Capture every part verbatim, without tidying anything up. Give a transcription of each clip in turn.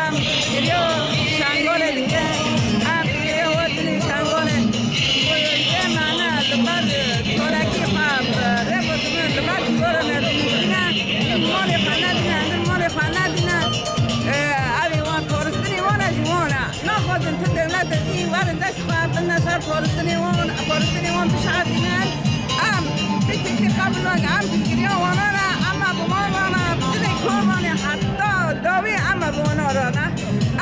Em piştgiriya Şengalê dikin, em piştgiriya we dinê Şengalê. Wê mane li ber çorekî xwe bi rêv û dibin, li ber zorê me dikine, malê xwe nedine, em malê xwe nedine. Ev ê wan parastinê wan e ji wan e. Naxwazin tu dewletê dî werin dest xwe bidine ser parastinê wan, parastinê wan bişerdînin. Em vî tiştî qebûl nakin, em piştgiriya wana ne, em bi wan re ne, bi dilê Kurdan e, heta dawî em bi wana re ne.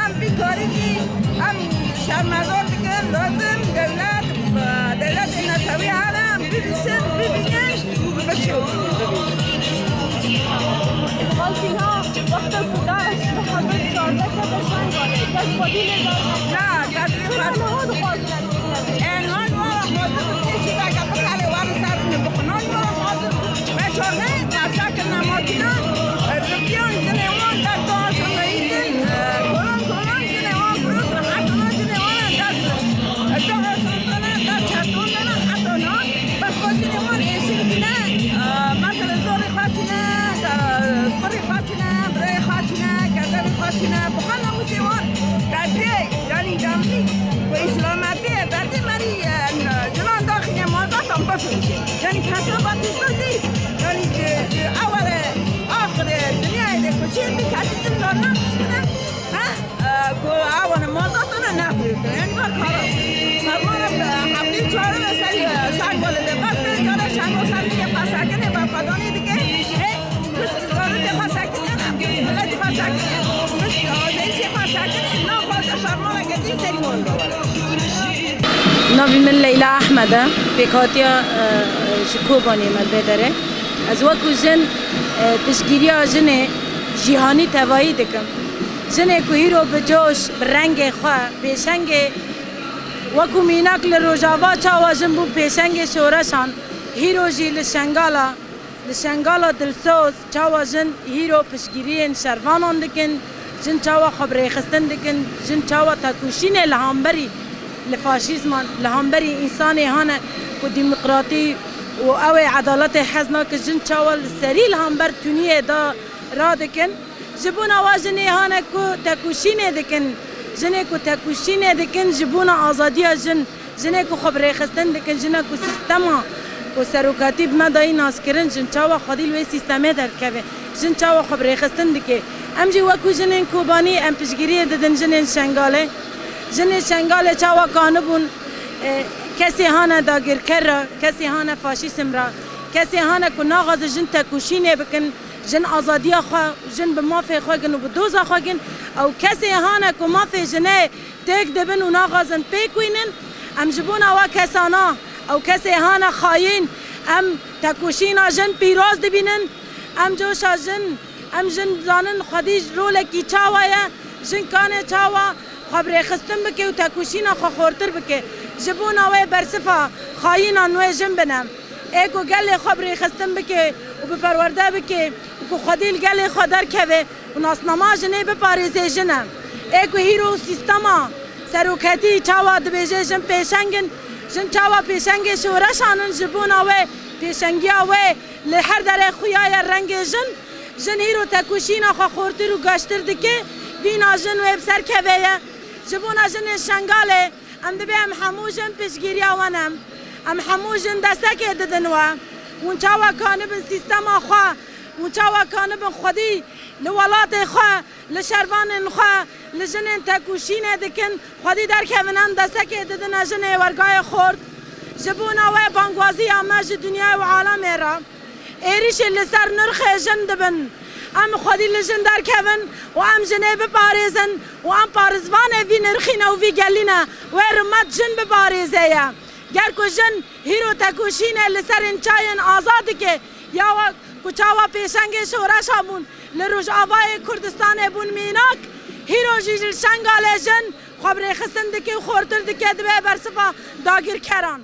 Em vî karî jî em şermezar dikin, lazim dewlet, dewletê netewî hene, em bibîsin, bibînin, biçin. Xalkî ha, wexta ku DAIŞ bi hezar çardeh kete Şengalê, kes xwedî lê dayî. Na, kes xwedî. Niha dixwazin em bînin. Ê, niha wan xwazin bi tiştî veke bikarê wan ser min bixwin. Niha wan xwazin me çardeh nefşa kirine makîna, riviyan jinê wan der dua şandayîtin, e, kolan kolan jinê wan firot, heta na jinê wan dest, e, dua şandana, dest çertondana, heta na, bes xwe jinê wan êsî dikine, e, mesela zorê xwe tîne, e, kurê xwe tîne, birayê xwe tîne, kerdevê xwe tîne, bi xwe namûsê wan derdê, yanî canlî ku îslametê derdê merî, e, jinan daxîne mazatan bifirîşe. Yanî kesê Batîsta dî, yanî ji, ji ewere axirê dinyayê de ku çê bî kesî jin dar nakiştine, he? E, ku ewana mazatan nefirîştine. Yanî bak kara. Fermana bi heftê çar ve ser, e, Şengalê de bes, cara Şengal ser dike fesekine, berxwedanê dike. He? Navê min Leyla Ehmed e. Pêkhatiya, e, ji Kobanê me li vê derê. Ez wekû jin, e, piştgiriya jinê cîhanî tevayî dikim. Jinê ku hîro bi coş, bi rengê xwe, pêşengê, wekû mînak li Rojava çawa jin bûn pêşengê şoreşan, hîro jî li Şengala Li Şengala dilsoz çawa jin hîro piştgiriyên şervanan dikin, jin çawa xwe bi rêxistin dikin, jin çawa tekoşînê li hemberî li faşîzman, li hemberî însanê hane ku demokratî û ew ê edaletê hez nake, jin çawa li serî li hember tuniyê de radikin. Ji bona wa jinê hane ku tekoşînê dikin, jinê ku tekoşînê dikin ji bona azadiya jin, jinê ku xwe bi rêxistin dikin, jina ku sîstema ku serokatî bi me dayî naskirin, jin çawa xwedî li wê sîstemê derdikeve, jin çawa xwe bi rêxistin dike. Em jî wekû jinên Kobanî em piştgiriyê didin jinên Şengalê. Jinên Şengalê çawa kanibûn, e, kesê hane dagirker re, kesê hane faşîsim re, kesê hane ku naxwaze jin tekoşînê bikin, jin azadiya xwe, jin bi mafê xwe gin û bi doza xwe gin, ew kesê hane ku mafê jinê têk dibin û naxwazin pêk wînin, em ji bona we kesana, ew kesê hane xayîn, em tekoşîna jin pîroz dibînin, em coşa jin, em jin zanin xwedî rolekî çawa ye, jin kane çawa xwe bi rêxistin bike û tekoşîna xwe xortir bike. Ji bona wê bersifa xayînan wê jin bine. Ê ku gelê xwe bi rêxistin bike û bi perwerde bike û ku xwedî li gelê xwe derkeve û nasnama jinê biparêze jin e. Ê ku hîro sîstema seroketî çawa dibêje jin pêşeng in, jin çawa pêşengê şoreşan in, ji bona wê pêşengiya wê li her derê xuya ye rengê jin. Jin hîro tekoşîna xwe xortir û geştir dike, vîna jin wê bi ser keve ye. Ji bona jinên Şengalê em dibê em hemû jin piştgiriya we ne. Em hemû jin destekê didin we. Hûn çawa kanibin sîstema xwe, hûn çawa kanibin xwedî li welatê xwe, li şervanên xwe, li jinên tekoşînê dikin, xwedî derkevin em destekê didine jinê wergayê xort. Ji bona we bangwaziya me ji dinyayê û alemê re. Êrîşê li ser nirxê jin dibin. Em xwedî li jin derkevin û em jinê biparêzin û em parêzvanê vî nirxî ne û vî gelî ne. Wê rimet jin biparêze ye. Ger ku jin hîro tekoşînê li serên çayên azad dike, ya wek ku çawa pêşengê şoreşa bûn, li Rojavayê Kurdistanê bûn mînak, hîro jî li Şengalê jin xwe bi rêxistin dike û xortir dike, dibe bersiva dagirkeran.